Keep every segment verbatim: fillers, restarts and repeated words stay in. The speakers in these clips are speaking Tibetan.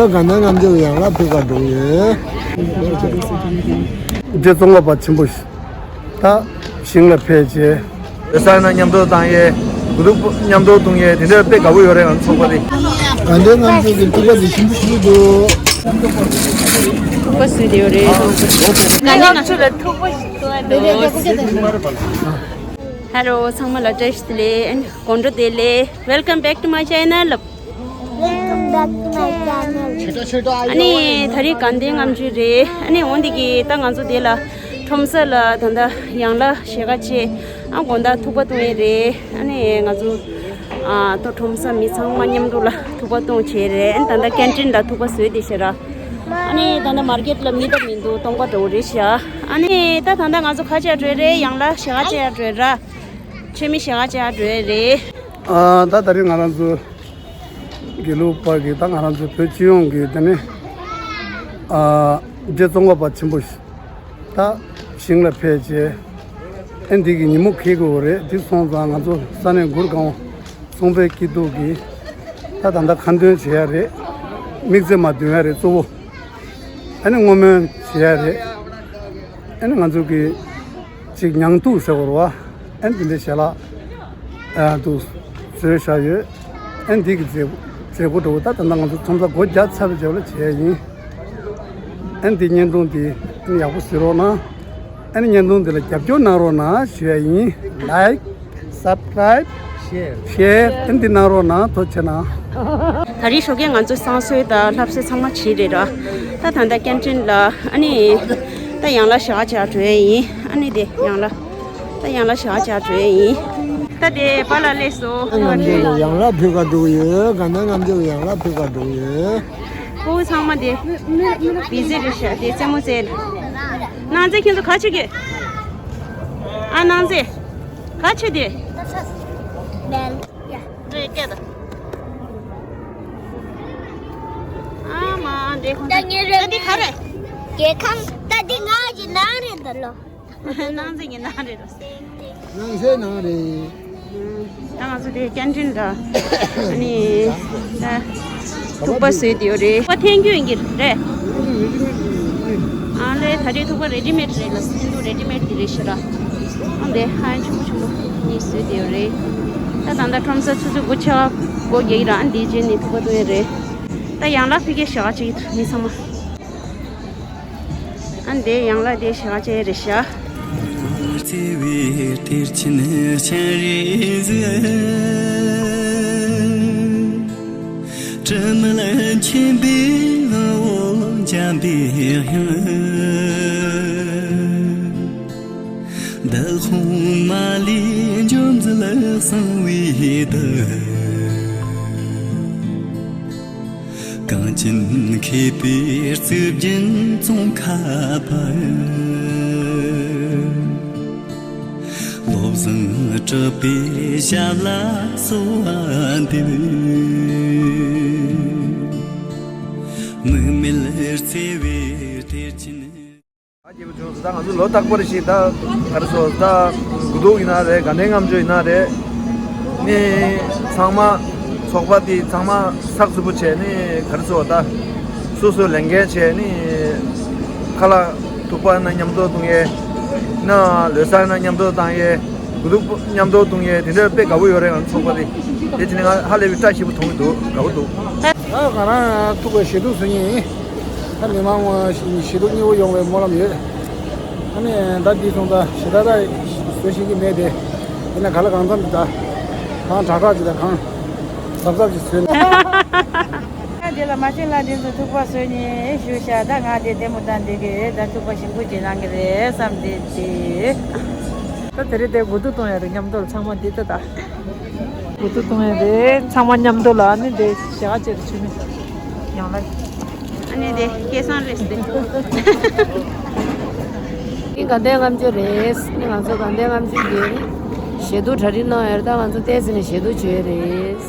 དགའ་ལྡན་ལྔ་མཆོད་ཡན་ལག་ཕུལ་ག་འགྲོ་ཡོད། འདི་ཙོང་ཁ་པ་ཆེན་པོ་ཞིག་ད་ཞིང་ལ་ཕེབས་རྗེས། བོད་ས་ན་མཉམ་དུ་བཏང་ཡས། དགུ་ཐུག་མཉམ་དུ་བཏུང་ཡས་དེ་འདྲ་དཔེ་དགའ་པོ་ཡོད་རེད། ང་ཚོགས་པ་དེ། དགའ་ལྡན་ལྔ་མཆོད་ཀྱི་ཐུག་པ་དེ་ཞིམ་པོ་ཞིག་འདུག་ཐུག་པ་བཟོས་ཏེ་ཡོད་རེད། དགའ་ལྡན་ལྔ་མཆོད་ལ་ཐུག་པ་ཞིག་བཟོས་ཏེ་ཡོད་རེད། Hello ཚང་མ་ལ་བཀྲ་ཤིས་བདེ་ལེགས། དགོང་དྲོ་བདེ་ལེགས། Welcome back to my channel. Welcome back to my channel. ཨ་ནི་ད་རེས་དགའ་ལྡན་ལྔ་མཆོད་རེད། ཨ་ནི་འོན་ཏེ་གི་ད་ང་ཚོ་དེ་ལ་ཁྲོམ་ས་ལ་ད་ལྟ་ཡང་ལ་ཞལ་ཁ་ཕྱེ། ཨ་དགོང་དག་ཐུག་པ་བཏུང་ཡས་རེད། ཨ་ནི་ང་ཚོ་ཨ་ཏོ་ཁྲོམ་ས་མི་ཚང་མ་མཉམ་དུ་ལ་ཐུག་པ་བཏུང་བྱས་རེད། ཨ་ནི་ད་ལྟ་ཀན་ཊིན་ལ་ཐུག་པ་བཟོས་ཏེ་ཤི་ར། ཨ་ནི་ད་ལྟ་མར་ཀེཊ་ལ་མི་ད་མི་འདུག་སྟོང་པ་འདྲ་བོ་རེད་ཤག་ཨ་ནི་ད་ད་ལྟ་ང་ཚོ་ཁ་ཆེ་བྲོས་རེད། ཡང་ལ་ཞལ་ཁ་ཆེ་བྲོས་ར། ཆོས་མི་ཞལ་ཁ་ཆེ་བྲོས་རེད། ཨ་ད་ད་རེས་ང་རང་ཚོ་དགེ་ལུགས་པ་གི་ད་ང་རང་ཚོའི་བོད་སྤྱི་ཡོངས་ཀྱི་དེ་ནི་ཨ་རྗེ་ཙོང་ཁ་པ་ཆེན་པོ་ཞིག་ད་ཞིང་ལ་ཕེབས་རྗེས། ཨེ་འདི་གི་ཉིན་མོ་འཁེལ་དགོས་རེད། འདི་སོང་ཙང་ང་ཚོ་ས་གནས་གུར་དཀར་པོ་ཚོང་དཔོན་སྐྱིད་སྡུག་གིས་ད་ད་ལྟ་ཁ་འདོན་བྱེད་ཡ་རེད། དམིགས་བརྩེ་མ་འདོན་ཡ་རེད་གཙོ་བོ། ཨ་ནི་བསྔོ་སྨོན་བྱེད་ཡ་རེད། ཨ་ནི་ང་ཚོ་གི་ཅིག་མྱང་འདུག་ཟེར་བ་རེད་བ། ཨ་ནི་དེ་འདྲའི་ཞལ་ལག་ཨ་འདུག་བཟོས་བཞག་ཡོད། ཨ་ནི་འདི་གི་མཛད་མཛད་སྒོ་འགྲོ་བ་ད་ད་ལྟ་ང་ཚོ་ཁྲོམ་ས་སྒོ་རྒྱག་ཚར་བའི་རྗེས་ལ་བྱས་ཡིན། ཨ་ནི་འདི་བརྙན་ཐུང་འདི་ཨ་ནི་ཡག་པོ་གཟིགས་རོགས་གནང་། ཨ་ནི་བརྙན་ཐུང་འདི་ལ་རྒྱབ་སྐྱོར་གནང་རོགས་གནང་ཞུ་ཡ་ཡིན། Like, subscribe, share. ཨ་ནི་འདི་གནང་རོགས་གནང་། ཐུགས་རྗེ་གནང་། ད་རེས་ཞོགས་ཀས་ང་ཚོ་བསང་གསོལ་དང་ལྷ་བསྲེ་ཚང་མ་བྱས་རེད་ར། ད་ད་ལྟ་ཀན་ཊིན་ལ་ཨ་ནི་ད་ཡང་ལ་ཞག་ཆ་བྲོས་ཡིན། ཨ་ནི་དེ་ཡང་ལ་ད་ཡང་ལ་ཞག་ཆ་བྲོས་ཡིན། ད་དེ་པཱ་ལགས་སླེབས་སོང་། ང་ཚོ་ཡང་ལ་ཕུལ་ག་འགྲོ་གི་ཡོད། དགའ་ལྡན་ལྔ་མཆོད་ཡང་ལ་ཕུལ་ག་འགྲོ་གི་ཡོད། ཕྲུ་གུ་ཚང་མ་དེ་བི་ཟི་རེད་ཤག་དེ་རྩེད་མོ་རྩེ། ནང་རྩེ་ཁྱེད་ཚོ་ག་ཆེ་གི་ཨ་ནང་རྩེ་ག་ཆེ་དེ། རེད་སྐད་དང་། ཨ་མ་འདྲེ་ཁོང་ད་ངའི་རེད། ད་འདི་ག་རེད། རྒྱལ་ཁམས་ད་འདི་ང་གི་ནང་རེད་ད་ལོ། ནང་ཚེ་ངའི་ནང་རེད་ལོ། ནང་ཚེ་ནང་རེད། ད་ང་ཚོ་དེ་ཀན་ཊིན་འདྲ། ཨ་ནི་ད་ཐུག་པ་བཟོས་དེ་ཡོད་རེད། པ་འཐེན་རྒྱུ་ཡིན་གྱི་རེད། ཨ་ལས་ད་རེས་ཐུག་པ་རེ་ཌི་མེད་རེད་ལ། སེན་ཏུ་རེ་ཌི་མེད་དེ་རེད་ཤི་ར། ཨ་འདི་ཧན་ཆུང་ཆུང་གཉིས་བཟོས་དེ་ཡོད་རེད། ད་ད་ལྟ་ཁྲོམ་ས་ཆུ་ཚོད་དགུ་ཆ་སྒོ་རྒྱག་གི་ར། ཨ་འདི་རྗེས་ནས་ཐུག་པ་བཏུང་ཡོད་རེད། ད་ཡང་ལ་ཕི་གེ་ཞག་ཅིག་མི་ཚང་མ། ཨ་འདི་ཡང་ལ་དེ་ཞག་ཅིག་རེད་ཤག་བརྩེ་བའི་གཏེར་ཆེན་སྤྱན་རས་གཟིགས། དྲི་མེད་མཁྱེན་པའི་ངོ་བོ་འཇམ་པའི་དབྱངས། འདི་ཁོང་མ་ལུས་འཇོམས་མཛད་གསང་བའི་བདུད། གངས་ཅན་མཁས་པའི་གཙུག་རྒྱན་ཙོང་ཁ་པ། བློ་བཟང་གྲགས་པའི་ཞབས་ལ་གསོལ་བ་འདེབས། དམིགས་མེད་བརྩེ་བའི་གཏེར་ཆེན། ཨ་རྒྱལ་པོ་བྱུང་སོང་། ད་ང་ཚོ་ལོ་རྟག་པར་ཞིག་ད་ག་རེ་ཟེར། ད་དགུ་ཐུག་ཡིན་ན་རེད། དགའ་ལྡན་ལྔ་མཆོད་ཡིན་ན་རེད། ནི་ཚང་མ་ཚོགས་པ་དེ་ཚང་མ་ཚགས་ཚུད་པོ་བྱས་ནི་ག་རེ་ཟེར། ད་སོ་སོའི་ལས་འགན་བྱས་ནི་ཁ་ལག་ཐུག་པ་ན་མཉམ་དུ་བཏུང་ཡས། ན་ལོ་གསར་ན་མཉམ་དུ་བཏང་ཡས། དགུ་ཐུག་མཉམ་དུ་བཏུང་ཡས། དེ་འདྲ་དཔེ་དགའ་པོ་ཡོད་རེད། ང་ཚོ་ཚོགས་པ་དེ་དེ་བྱས་ནི་ང་ཧ་ལས་པའི་བཀྲ་ཤིས་པོ་མཐོང་གི་འདུག་དགའ་པོ་འདུག་ད་ང་རང་ཐུག་པའི་ཞེ་དུག་བཟོ་མཁན་ཡིན། ད་མི་མང་ཞེ་དུག་མཉེས་པོ་ཡོང་བའི་སྨོན་ལམ་ཡོད། ཨ་ནི་ད་འདི་སོང་ཙང་ཞེ་དྲག་ད་བཟོ་ཤེས་ཀྱི་མེད་དེ། ཡིན་ན་ག་ལ་གང་འཚམ་ད་གང་དྲག་དྲག་ཅིག་དང་གང་གཟབ་གཟབ་ཅིག་བཟོས་ནས། ད་དེ་ལ་མ་བྱན་ལ་དེ་ཚོ་ཐུག་པ་བཟོས་ནས་ཞུ་ཤག་ད་ང་དེ་ལྟད་མོ་ལྟ་འདི་གི་ད་ཐུག་པ་ཞིམ་པོ་ཅིག་གནང་གི་རེད་བསམ་སྟེ་དེ། ད་དེ་རིང་དེ་དགུ་ཐུག་གཏོང་ཡ་རེད། མཉམ་དུ་ལ་ཚང་མ་འདི་ལྟ་ད། དགུ་ཐུག་གཏོང་ཡ་རེད། ཚང་མ་མཉམ་དུ་ལ་ཨ་ནི་དེ་ཞག་ཅིག་ཆུ་མི་ཡང་ལ། ཨ་ནི་དེ་སྐལ་བཟང་རེད་དེ། འདི་དགའ་ལྡན་ལྔ་མཆོད་རེད། ནི་ང་ཚོ་དགའ་ལྡན་ལྔ་མཆོད་ཀྱི་ཞེ་དུག་གྲ་སྒྲིག་གནང་ཡོད་རེད། ད་ང་ཚོ་ཏོག་ཙམ་ནས་ཞེ་དུག་བྱོས་རེད།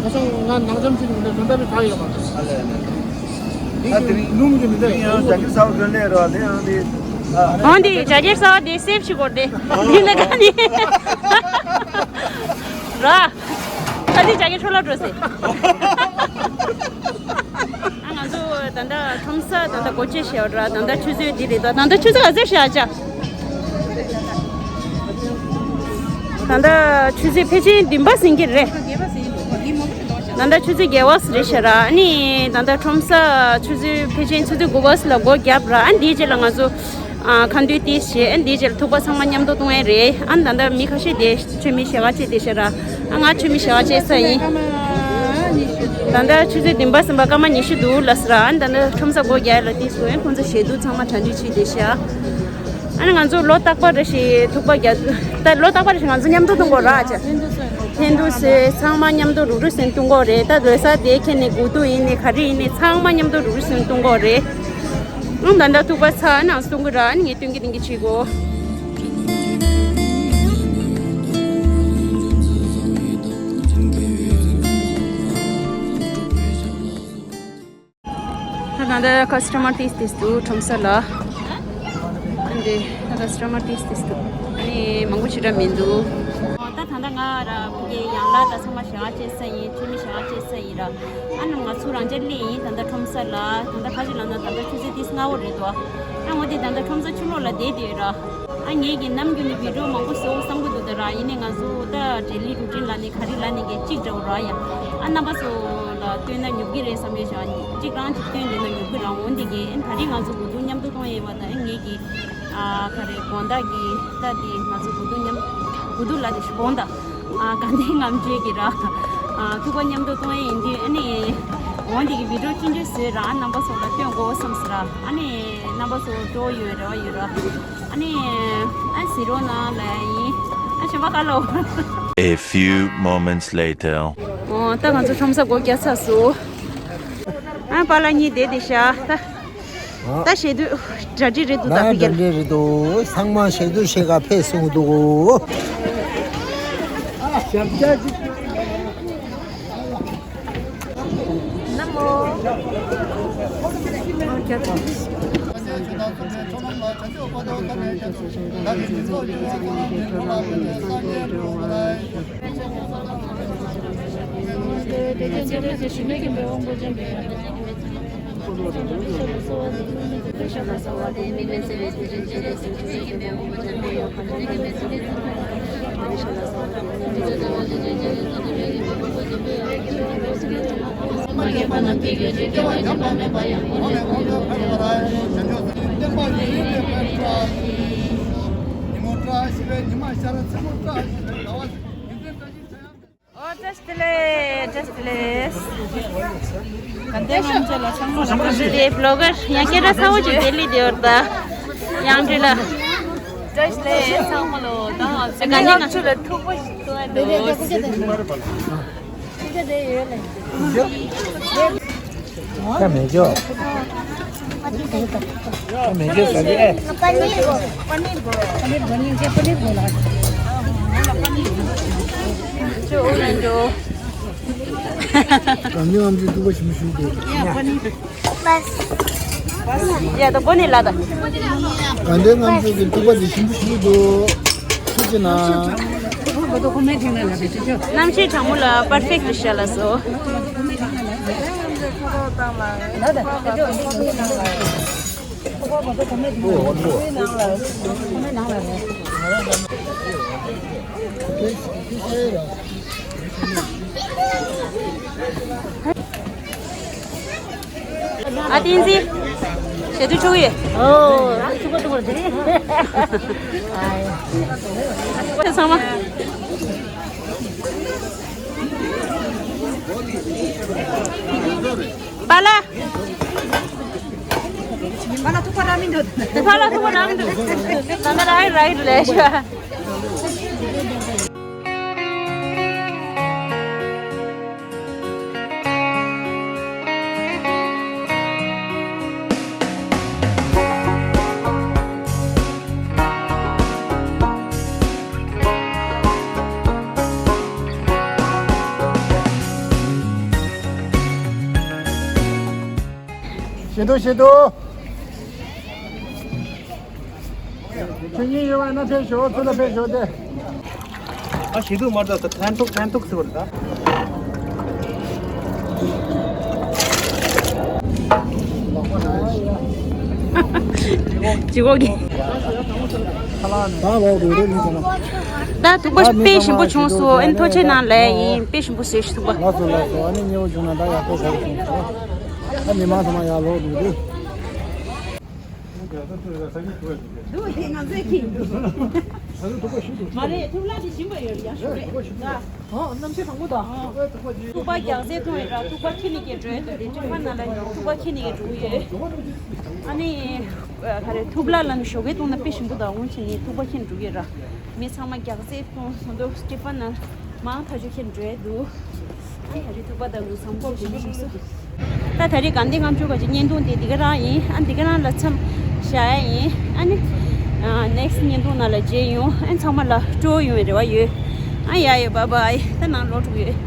ཁ་སང་ང་ནང་འཇམ་ཅིག་མི་འདུག་དོན་དག་ཅིག་ཆགས་ཡོད་པ། ཨ་ལས་ཨ་ལས། ཨ་དེ་རིང་སྣུམ་གྱི་མི་འདུག་ཡང་རྒྱ་གིར་ཟ་བ་གོན་ལས་རོགས་དེ་ཡང་དེ། ཨ་འོན་ཏེ་རྒྱ་གིར་ཟ་བ་དེ་སེབ་ཞིག་དགོས་ཏེ། ཡིན་ན་ག་ནི། ར། ཨ་དེ་རྒྱ་གིར་འཕྲོ་བརླག་འགྲོ་སྲིད། ཨ་ང་ཚོ་ད་ལྟ་ཁྲོམ་ས་ད་ལྟ་སྒོ་ཕྱེ་བཞག་ར། ད་ལྟ་ཆུ་ཚོད་འདི་རེད་དོ། ད་ལྟ་ཆུ་ཚོད་ག་ཚོད་བཞག་ཅག་ད་ལྟ་ཆུ་ཚོད་ཕལ་ཆེར་བདུན་པ་ཟིན་གྱི་རེད། ད་ལྟ་ཆུ་ཚོད་བརྒྱད་པ་རེད་ཤག་ར། ཨ་ནི་ད་ལྟ་ཁྲོམ་ས་ཆུ་ཚོད་ཕལ་ཆེར་ཆུ་ཚོད་དགུ་པ་ལ་སྒོ་བརྒྱབ་ར། ཨ་འདིའི་རྗེས་ལ་ང་ཚོ་ཨ་ཁ་འདོན་ཏོག་ཙམ་བྱས། ཨ་འདིའི་རྗེས་ལ་ཐུག་པ་ཚང་མ་མཉམ་དུ་གཏོང་ཡས་རེད། ཨ་ད་ལྟ་མི་ཁ་ཤས་དེ་མཆོད་མེ་ཞལ་ཁ་ཕྱེ་བསྡད་ཤག་ར། ཨ་ང་མཆོད་མེ་ཞལ་ཁ་ཕྱེ་ས་ཡིན། ད་ལྟ་ཆུ་ཚོད་བདུན་པ་ཟིན་པ་སྐར་མ་ཉི་ཤུ་འདུག་ལབ་ས་ར། ཨ་ད་ལྟ་ཁྲོམ་ས་སྒོ་བརྒྱབ་ལ་དེ་སོ་ཡང་ཁོང་ཚོ་ཞལ་འདོན་ཚང་མ་གྲ་སྒྲིག་བྱས་བསྡད་ཤག་ཨ་ནི་ང་ཚོ་ལོ་རྟག་པར་རེ་ཞིག་ཐུག་པ་རྒྱག་ད་ལོ་རྟག་པར་རེ་ཞིག་ང་ཚོ་མཉམ་དུ་གཏོང་དགོས་ར་ཅེ། འཐེན་ཐུག་སེ་ཚང་མ་མཉམ་དུ་རུག་རུག་སེ་གཏོང་དགོས་རེད། ད་ལོ་གསར་དེ་ཁེ་ནས་དགུ་ཐུག་ཡིན་ནས་ག་རེ་ཡིན་ནས་ཚང་མ་མཉམ་དུ་རུག་རུག་སེ་གཏོང་དགོས་རེད། ཨང་ད་ལྟ་ཐུག་པ་ཚ་ནང་གཏོང་གི་ར། ཨ་ནི་ངས་སྟོན་གི་སྟོན་གི་བྱེད་དགོས། ད་ད་ལྟ་ཁ་སི་ཊ་མར་ཏིས་ཏིས་འདུག་ཁྲོམ་ས་ལ། ཨ་འདི་ད་ཁ་སི་ཊ་མར་ཏིས་ཏིས་འདུག་ཨ་ནི་མང་པོ་ཞེ་དྲག་མི་འདུག་ད་ད་ལྟ་ང་ར་ཕ་གི་ཡང་ལ་ད་ཚང་མ་ཞལ་བྱས་ས་ཡིན། མཆོད་མེ་ཞལ་བྱས་ས་ཡིན་ར། ཨ་ནི་ང་ཚོ་རང་ཅག་སླེབས་ཡིན། ད་ལྟ་ཁྲོམ་ས་ལ་ད་ལྟ་ཁ་ཅིག་ལབ་ན་ད་ལྟ་ཆུ་ཚོད་ཏིས་ལྔ་པོ་རེད་དོ། ཨ་འོ་དེ་ད་ལྟ་ཁྲོམ་ས་ཕྱི་ལོགས་ལ་བསྡད་བསྡད་ར། ཨ་ངེད་ཀྱིས་ནམ་རྒྱུན་ནས་བི་ཌིའོ་མང་པོ་བཟོ་བསམ་གྱི་འདུག་ད་ར། ཡིན་ནའི་ང་ཚོ་ད་ཌེ་ལི་རུ་ཊིན་ལབ་ནས་ག་རེ་ལབ་ནས་གི་གཅིག་འདྲ་བོ་ར་ཡ། ཨ་རྣམ་པ་ཚོ་ལ་སྟོན་ན་ཉོབ་ཀྱི་རེད་བསམ་ཡོད་ཤག་གཅིག་རང་གཅིག་སྟོན་བསྡད་ན་ཉོབ་ཀྱི་རང་འོང་འདི་གི། ཨ་ད་རེས་ང་ཚོ་དགུ་ཐུག་མཉམ་དུ་གཏོང་ཡས་པ་ད། ཨ་ངེད་ཀྱི་ཨ་ག་རེ་དགོང་དག་གི་ད་འདི་ང་ཚོ་དགུ་ཐུག་མཉམ་དགུ་ཐུག་ལ་དེ་དགོང་དག་ཨ་དགའ་ལྡན་ལྔ་མཆོད་ཀྱི་ར། ཨ་ཐུག་པ་མཉམ་དུ་གཏོང་ཡས་ཡིན་དུས། ཨ་ནི་འོང་འདི་གི་བི་ཌིའོ་ཆུང་ཆུང་བཟོས་ར། ཨ་རྣམ་པ་ཚོ་ལ་སྟོན་དགོས་བསམ་ཟེར་ར། ཨ་ནི་རྣམ་པ་ཚོ་སྤྲོ་ཡོད་རེ་བ་ཡོད་ར། ཨ་ནི་ཨ་གཟིགས་རོགས་གནང་ལབ་ཡིན། ཨ་གཞན་པ་ག་ལ། A few moments later. ཨོ་ད་ང་ཚོ་ཁྲོམ་ས་སྒོ་རྒྱག་ཚར་སོང་། ཨ་པཱ་ལགས་གཉིས་བསྡད་བསྡད་ཤག་ད། ད་ཞལ་འདོན་གྲ་སྒྲིག་རེད་འདུག་ད་ཕ་གི་ལ། ད་གྲ་སྒྲིག་རེད་འདུག་ཚང་མ་ཞལ་འདོན་བྱེད་ག་ཕེབས་སོང་འདུག་ཨོ་བཀྲ་ཤིས་བདེ་ལེགས། བཀྲ་ཤིས་བདེ་ལེགས། དེ་བི་ལོག་གར་ཡང་སྐད་གྲགས་ཚ་བོ་ཅིག་ལྡི་ལི་དེ་བར་ད་ཡང་འདྲི་ལ། བཀྲ་ཤིས་བདེ་ལེགས་ཚང་མ་ལོ། ད་ང་ཚོ་ག་ནས་ང་ཚོ་ལ་ཐུག་པ་ཞིག་གཏོང་ཡ་འདུག་ད་མེད་ཀྱོ། ད་མེད་ཀྱོ་ཟ་གི་ཨེ། पनीर को पनीर को पनीर को पनीर को पनीर को लगा। ཅོ་ཨོ་ཡང་ཅོ། གང་ཉོ་ཨམ་ཅི་ཐུག་པ་ཞིམ་ཞིམ་འདུག་ཡ་ད་གོ་ནི་ལ་ད། གང་ལྟར་ང་ཚོ་གི་ཐུག་པ་འདི་ཞིམ་པོ་ཞིག་འདུག་ཐུགས་རྗེ་གནང་། གནམ་གཤིས་གྲང་མོ་ལ་པར་ཕེག་ཏུ་ཤར་ལ་སོ། ཨ་བསྟན་འཛིན། ཞལ་འདོན་ཆོག་གི་ཡོད། ཨོ། ཨ་ཆོག་གི་ཆོག་གི་རེད། ཨ་ཚང་མ། པཱ་ལགས། པཱ་ལགས་ཐུག་པ་རག་མི་འདུག་པཱ་ལགས་ཐུག་པ་རག་མི་འདུག་ད་ལྟ་རག་རག་རེད་ལས་ཤ། ཞེ་དུ་ཞེ་དུ། ཆོས་ཉིད་ཡོད་པ་ན་ཕེབས་ཤོག་ཚུར་ལ་ཕེབས་ཤོག་སྟེ། ཨ་ཞེ་དུ་མར་ད་ཐན་ཐུག་ཐན་ཐུག་ཟེར་བ་རེད་ད། ཇི་གོ་གི། ད་ལོག་འགྲོ་རེད་མི་ཚང་མ། ད་ཐུག་པ་དཔེ་ཞིམ་པོ་བྱུང་སོང་། ཨན་ཐུགས་རྗེ་གནང་ལེ་ཡིན། དཔེ་ཞིམ་པོ་བཟོས་ཤིག་ཐུག་པ། ལགས་སོ་ལགས་སོ། ཨ་ནི་ཉེ་བོ་བྱུང་ན་ད་ཡག་པོ་ཟ་རེ་བྱུང་སོང་། ཨ་མི་མང་ཚང་མ་ཡར་ལོག་འགྲོ་རེད། འདུག་དེ་ང་ཚོའི་ཁྱི། མ་རེད། ཐུག་ལ་དེ་ཞིམ་པ་ཡོད་ཡ་ཤོ་རེད་ད། ཨོ་གནམ་གཤིས་དྭངས་པོ་དང་། ཐུག་པ་རྒྱགས་ཚད་བཏུང་ཡོད་ར། ཐུག་པ་ཁྱེར་ནས་ཀྱི་འགྲོ་ཡོད་དོ། དེ་ཅི་ཕ་ན་ལ་ཐུག་པ་ཁྱེར་ནས་ཀྱི་འགྲོ་གི་ཡོད། ཨ་ནི་ག་རེ་ཐུག་ལ་ལ་ནི་ཞོགས་ཀས་བཏུང་ན་དཔེ་ཞིམ་པོ་དང་འོང་། ཕྱིན་ནས་ཐུག་པ་ཁྱེར་འགྲོ་གི་ཡོད་ར། མི་ཚང་མ་རྒྱགས་ཚད་བཏུང་སོང་དོ། ཅི་ཕ་ན་མང་ཐག་ཆོད་ཁྱེར་འགྲོ་ཡོད་འདུག་ད་རེས་ཐུག་པ་དང་ལུས་ཚང་པོ་ཞིམ་པོ་ཞིམ་སོང་། ད་ད་རེས་དགའ་ལྡན་ལྔ་མཆོད་ག་ཅིག་བརྙན་ཐུང་དེ་འདི་ག་རང་ཡིན། ཨ་འདི་ག་རང་ལ་མཚམས་བཞག་ཡ་ཡིན། ཨ་ནི་ནེག་སི་བརྙན་ཐུང་ནང་ལ་མཇལ་ཡོང་། ཨ་ཚང་མ་ལ་སྤྲོ་ཡོང་བའི་རེ་བ་ཡོད། ཨ་ཡ་ཡ་བཱའི་བཱའི། ད་ནང་ལོག་འགྲོ་གི་ཡོད།